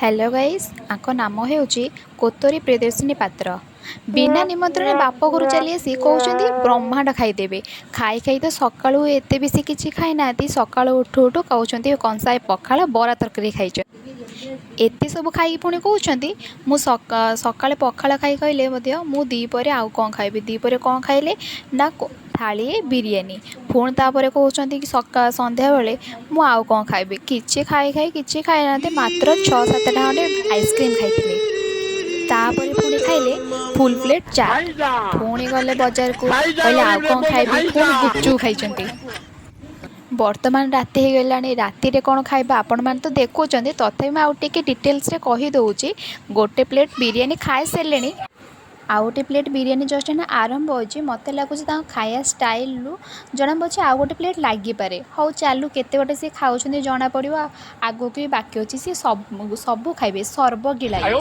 Hello guys, ଆଙ୍କ ନାମ ହେଉଛି କୋତରୀ ପ୍ରିୟଦର୍ଶିନୀ ପାତ୍ର। ବିନା ନିମନ୍ତ୍ରଣରେ ବାପ ଘରୁ ଚାଲି ଆସି କହୁଛନ୍ତି ବ୍ରହ୍ମାଣ୍ଡ ଖାଇଦେବେ। ଖାଇ ଖାଇ ତ ସକାଳୁ ଏତେ ବେଶୀ କିଛି ଖାଇନାହାନ୍ତି। ସକାଳୁ ଉଠୁ ଉଠୁ କହୁଛନ୍ତି କଂସାଏ ପଖାଳ, ବରା ତରକାରୀ ଖାଇଛନ୍ତି। ଏତେ ସବୁ ଖାଇକି ପୁଣି କହୁଛନ୍ତି ମୁଁ ସକାଳେ ପଖାଳ ଖାଇ କହିଲେ ମଧ୍ୟ ମୁଁ ଦ୍ୱିପହରେ ଆଉ କ'ଣ ଖାଇବି? ଦ୍ୱିପହରେ କ'ଣ ଖାଇଲେ ନା ଥାଳିଏ ବିରିୟାନୀ। ପୁଣି ତାପରେ କହୁଛନ୍ତି କି ସନ୍ଧ୍ୟାବେଳେ ମୁଁ ଆଉ କ'ଣ ଖାଇବି? କିଛି ଖାଇ ଖାଇ କିଛି ଖାଇନାହାନ୍ତି, ମାତ୍ର 6-7ଟା ଖଣ୍ଡେ ଆଇସ୍କ୍ରିମ୍ ଖାଇଥିଲେ। ତାପରେ ପୁଣି ଖାଇଲେ ଫୁଲ୍ ପ୍ଲେଟ୍ ଚାଟ୍। ପୁଣି ଗଲେ ବଜାରକୁ, କହିଲେ ଆଉ କ'ଣ ଖାଇବି? ପୁଣି ଗୁପଚୁପ୍ ଖାଇଛନ୍ତି। ବର୍ତ୍ତମାନ ରାତି ହେଇଗଲାଣି। ରାତିରେ କ'ଣ ଖାଇବା ଆପଣମାନେ ତ ଦେଖୁଛନ୍ତି, ତଥାପି ମୁଁ ଆଉ ଟିକେ ଡିଟେଲ୍ସରେ କହିଦେଉଛି। ଗୋଟେ ପ୍ଲେଟ୍ ବିରିୟାନୀ ଖାଇସାରିଲେଣି। ଆଉ ଗୋଟେ ପ୍ଲେଟ୍ ବିରିୟାନୀ ଜଷ୍ଟ ଏଇନା ଆରମ୍ଭ ହୋଇଛି। ମୋତେ ଲାଗୁଛି ତାଙ୍କ ଖାଇବା ଷ୍ଟାଇଲରୁ ଜଣାପଡ଼ୁଛି ଆଉ ଗୋଟେ ପ୍ଲେଟ୍ ଲାଗିପାରେ। ହଉ ଚାଲୁ, କେତେ ଗୋଟେ ସିଏ ଖାଉଛନ୍ତି ଜଣାପଡ଼ିବ। ଆଗକୁ ବି ବାକି ଅଛି। ସିଏ ସବୁ ସବୁ ଖାଇବେ, ସର୍ବଗିଳା ଇଏ।